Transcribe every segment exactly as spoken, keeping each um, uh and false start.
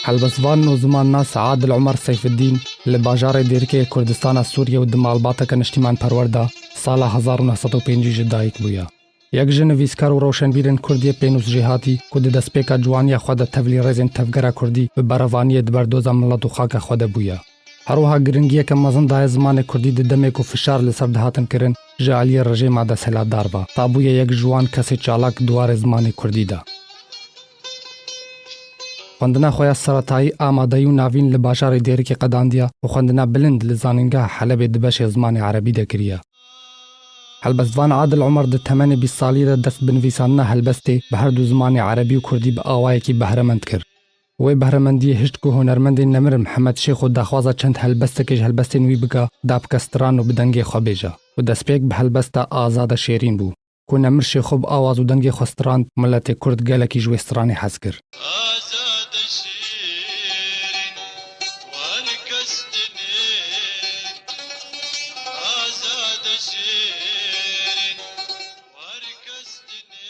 Helbestvan û zimannas Adil Omer Seyfiddîn li bajarê Dêrikê Kurdistana Sûriyê û di malbateke niştîmanperwer de sala hezar û neh sed û pêncî ji dayik bûye. Yek ji nivîskar û rewşenbîrên Kurd yê pênûsjêhatî ku di destpêka ciwaniya xwe de tevlî rêzên tevgera Kurdî bi berevaniyê di berdoza milet û xaka xwe de bûye. Her wiha giringiyeke mezin daye zimanê Kurdî di demê ku fişar li ser dihatin kirin ji aliyê rejêma desthilatdar ve. Tabûye yek ji wan kesê çalak di warê zimanê Kurdî de. Xwendina xwe ya seretayî, amadeyî û navîn li bajarê Dêrikê qedandiye û xwendina bilind li Zanîngeha Helebê di beşê zimanê erebî de kiriye. Helbestvan Adil Omer di temenê bîst salî de dest bi nivîsandina helbestê bi her du zimanê erebî û kurdî bi awayekî behremend kir. Wê behremendiyê hişt ku hunermendê nemir Mihemed Şêxo daxwaza çend helbestekê ji helbestên wî bike, da bike stran û bi dengê xwe bêje. Û destpêk bi helbesta Azade Şêrîn bû, ku nemir Şêxo bi awaz û dengê xwe strand, miletê Kurd gelekî ji wê stranê hez kir.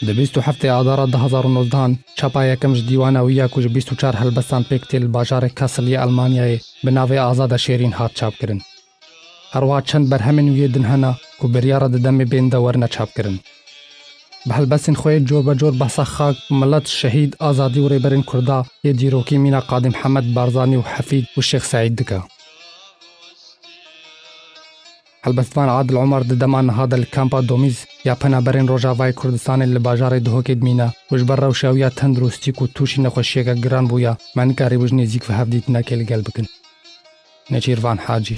Di bîst û heftê Adara du hezar û nozdehan çapa yekem ji dîwana wî ya ku ji bîst û çar helbestan pêk tê li bajarê Kassel yê Elmanyayê bi navê Azade Şêrîn hat çapkirin. Her wiha çend berhemên wî yê din hene ku biryar e di demê bên de werine çapkirin. Bi helbestên xwe yê cor be cor behsa xak, milet, şehîd, azadî û rêberên Kurda yê dîrokî mîna Qadî Mihemed, Barzanî û Hefîd û Şêx Seîd dike. Helbestvan Adil Omer di dema niha de li kampa Domîz ya penaberên Rojavayê Kurdistanê li bajarê Duhokê dimîne û ji ber rewşa wî ya tenduristî ku tûşî nexweşiyeke giran bûye, me nikarîbû ji nêzîk ve hevdîtinekê li gel bikin. Nêçîrvan Hacî.